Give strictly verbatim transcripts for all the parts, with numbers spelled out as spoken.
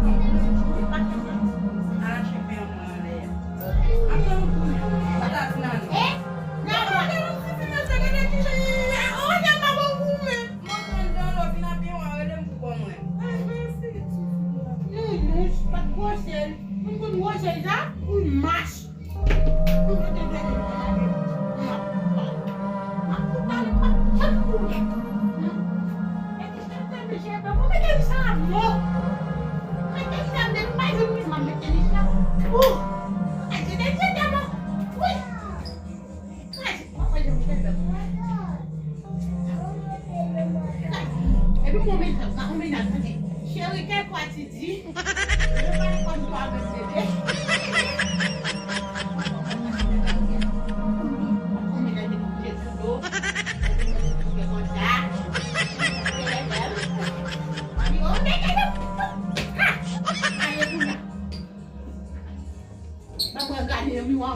Al achte pen an pou mwen anlè a. Apre yon goumen. Patatina nou. Gade yon ti fi mesye, gade kijan. Oh, nèg pa bon goumen. Mwen konn jan w vin ap yon rele m pou kò mwen. Ay, mèsi, ti fi a. Non, non, pa t gwosè l. Mwen konn gwosè l sa. Ou mach. Mwen te dwe di m pa ale. M ap pa. M ap tou pale, m ap janm konnen. Epi chèf dam li chèf dam, mwen mete li sa mò. Mete li sa, m te pa jwenn li, m ap mete li sa. Ou. Ay, se te chèf dam, wi. Ay, se pa jwenn chèf dam. Epi mwen menaj, mwen menaj, tande. Cheri, kèk fwa ti di, yo pa konn pa avèk bebe. Mwen menaj de pou manje sou do. Epi mwen konsa. Mwen di, oh, men, men, men. Ha!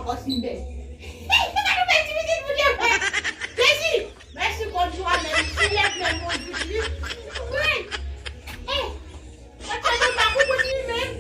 Fòs m bèl. Gade bèl ti pitit Bondye fè. Jezi! Mèsi, Bondye, amèn. Si lèv mèm, Bondye, wi. Wi. Eh! Mwen tande m pa konprann li menm.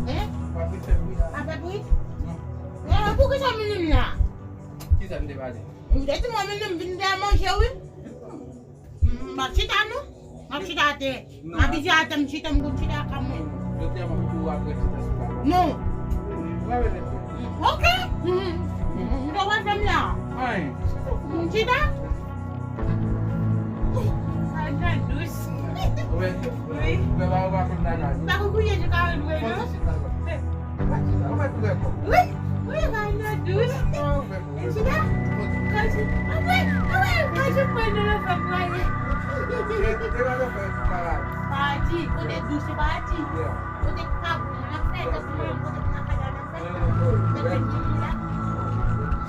Hein? Pa fè bri. Eh, pou ki sa m vin la? Ki sa m te pale? M te di mwen vin, vin fè manje, wi. M ap chita, non? M ap chita atè. M ap chita atè, m chita, m konn chita ak mwen. Jodi a, m ap tou apre chita sou la. Non. Ok. M te wè fè m la. M chita. Sa dous. Wi. Wi. Pa kou kouye, je ka wè dwe, non? Wi. Wi, sa dous. Chita. Kòm si, anpil, anpil, kòm si pran nan lanfè pou ale. Pati, kote dous, se pati. Kote kabri, nan fè, kote nan fè, nan fè.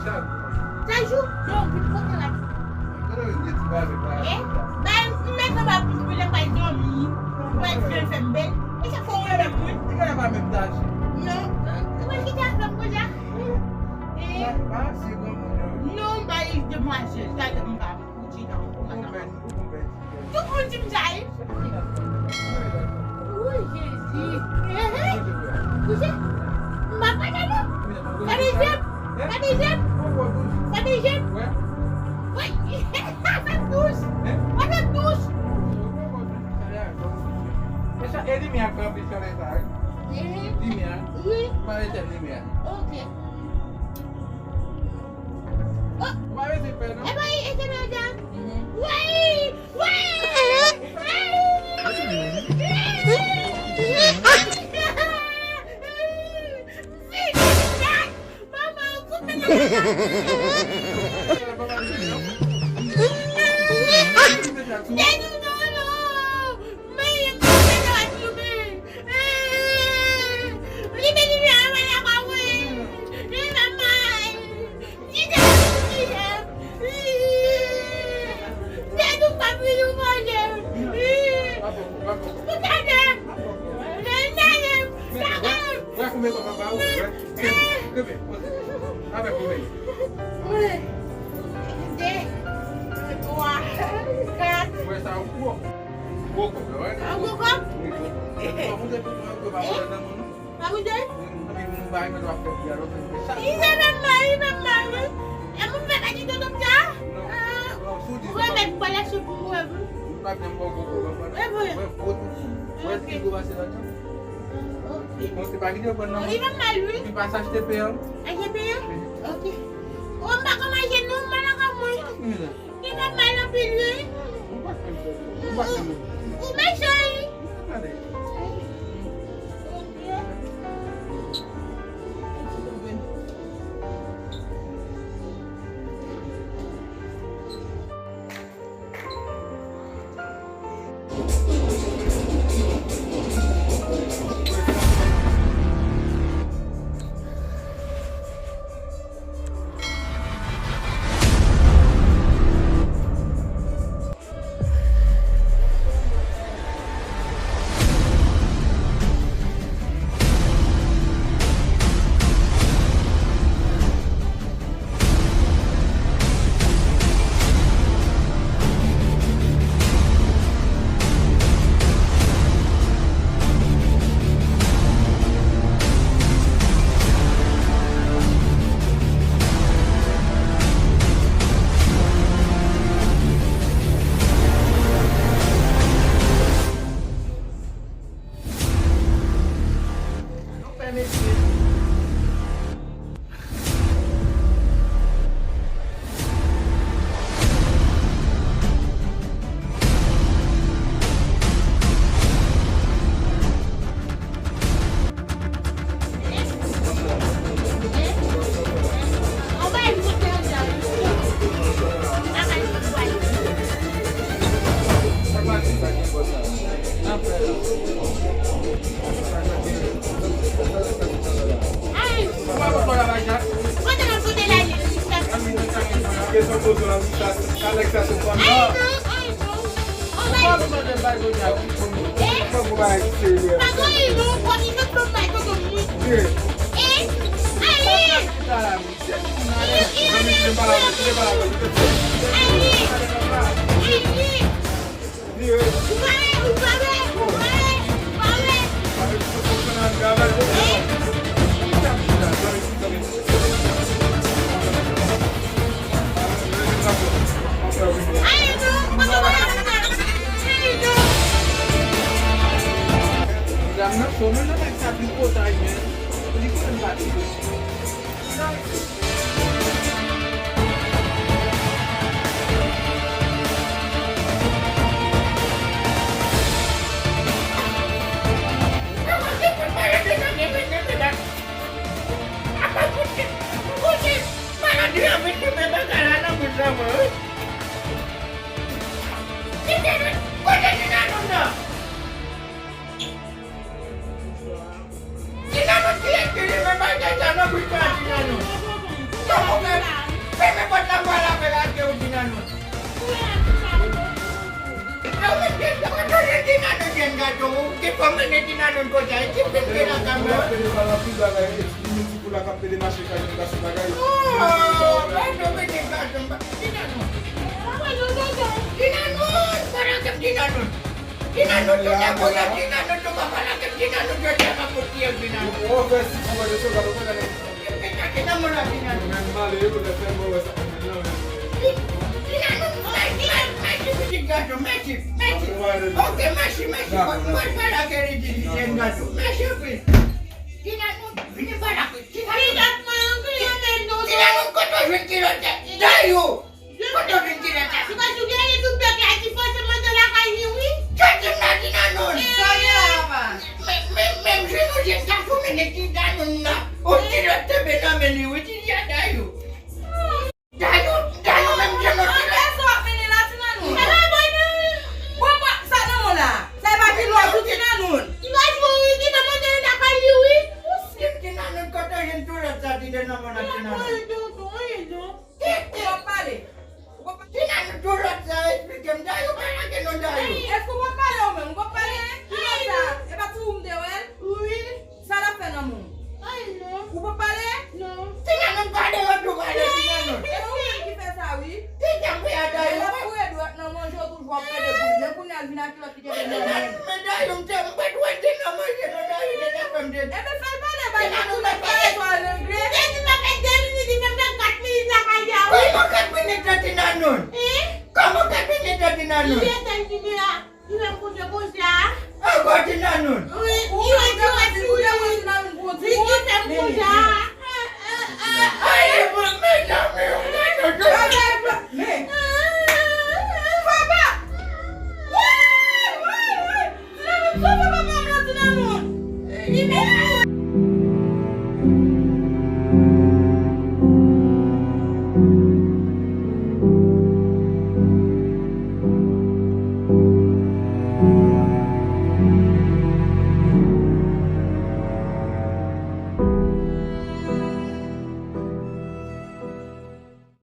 Chak jou, yo vin kote la. Eh, bay, m met anba plis, pou lè m bay dòmi, pou bay fè m bèl. E sa fò w wè mwen. Non, mwen kite avè m konsa. Eh. Non, bay demwazèl, talè m pa pou di nan. Tout moun di m sa, wi. Wi, Jezi. Ehe. Kouche. M pa pale non. Gade je m. Gade je m. Gade je m. Wi. Sa fè m dous. Sa fè m dous. E limyè a k anpil chalè sa, wi. Limyè a. Wi. Pa etèn limyè a. Ok. Oh. Ou pa bezwen pè, non? E pa etèn la. Wi. Wi. Wè konbyen kòb m ap ba ou, wè. Kenbe, kenbe, poze. Avèk konbyen? Wi. De, twa, kat. Wè sa, yon gwo, gwo kòb la, wè. Yon gwo kòb? Wi, gwo kòb. Bon, moute pou mwen, pou pa vòlè nan men nou. Pa moute? Wi, nou bay mwen dwa fè biyalo, fè sa. Li fè menm mal, li fè mal, wi. E moun fè pa di tonton sa? Non. Non, sou di. Ou remèt pa la sou pou mwen, wi. Ou pa janm ba w gwo kòb, wè. E vre. Wè, gwo tou. Wè, ok. Ti gwo pase ladan. Ok. Bon, se pa kite yo pran nan. Li fè mal, wi. Epi pa sa achte pen an. Achte pen an? Wi. Ok. Ou m pa ka manje non, m pa nan kòm mwen. Wi, la. Li fè mal anpil, wi. Ou pa fè m pè. Ou pa fè m. Ou mechan, wi. Gade. Ok. Ou ti konprann. Fòk ou bay serye. Pa gen anyen non, kòm li jwenn lòt bay, tonton, mwen. Eh, ayi! Ayi! Ayi! Ou pa wè, ou pa wè, ou pa wè, ou pa wè. Eh? Ayi non, pa gen anyen. Ayi non. Dam nan fò, men nan nèg sa tripotay, men. Li konnen m pa tripotay. Ti Nanou, ki ekri li menm bagay sa nan bouch la, Ti Nanou? Kòman w fè? Fèmen pòt la, m pral avè l ate w, Ti Nanou. Yo, men, gen, kote w jwenn Ti Nanou jwenn gato? Ou te fò mennen Ti Nanou kote a? Ki film te la kamera? Pou la k ap pede mache kay nan kase bagay. Oh, men non, men gen gato, m pa, Ti Nanou. Ti Nanou, pa lage m, Ti Nanou. Ti Nanou, tout lè kounye a, Ti Nanou, tout papa lage m, Ti Nanou, jodi a m ap fout tiye w, Ti Nanou. Ou fè si pou wè de sou gade, ou fè gade. Ti Nanou, Ti Nanou, Ti Nanou. Menm male, ou te fè mwen wè sa. Ti Nanou, mèsi, mèsi, mèsi, pitit gason, mèsi, mèsi. Ok, mèsi, mèsi. Mwen, mwen pale ak Eridis, pitit gason. Mèsi anpil. Ti Nanou, vini pale ak Ti Nanou. Ti Nanou, kote w jwenn kilòt sa? Dayou! Kote w jwenn kilòt sa? Ti gason, gen tout pèp la ki fòse mande lakay li, wi. Soti m nan Ti Nanou. Soti la, papa. Men, men, menm jan nou jwenn gason mennen Ti Nanou nan. Yon kilòt tonbe nan men li, wi, Ti Dayou. Dayou, Dayou, menm jan nou di la. Anben sa w ap mennen la, Ti Nanou? E pa mwen non. Bon, bon, sa nan men w la. Sa e pa kilòt ou, Ti Nanou? Ti Nanou, wi, ki te mande lakay li, wi. Ti Nanou, kote w jwenn kilòt sa ki te nan men w la, Ti Nanou? Ti Nanou, kilòt sa, eksplike m, Dayou, pa lage non, Dayou. Èske w p ap pale ou menm? Ou p ap pale? Kilòt sa, e pa sou ou m te wè l? Wi. Sa l ap fè nan men w? Ay, non. Ou p ap pale? Non. Ti Nanou, pale, yo tou pale, Ti Nanou. E ou menm ki fè sa, wi. Ti Nanou, fè a, Dayou. Lè l ap foure dwèt nan manje w toujou ap pede pou li. Men kounye a l vin ak kilòt li te gen nan men l. Men, Dayou, m te, m pa t wè l te nan manje, non, Dayou, te ka fè m te. Ebyen, fè l pale, bay Ti Nanou, fè l pale, swa l angle. Ou te di m ap fè de minit, li fè m fè kat minit lakay li a, wi. Kòman kat minit la, Ti Nanou? Hein? Kòman kat minit la, Ti Nanou? Li etèn fime a. Li fè m kontre konsa. Ankò Ti Nanou. Wi, li wè ti wè ti wi. Li ki fè m konsa. Ay, mwen, mezanmi, mwen, mwen, mwen. Men. Papa! Woy, woy, woy! Ti Nanou, sove papa m nan, Ti Nanou! Li mèt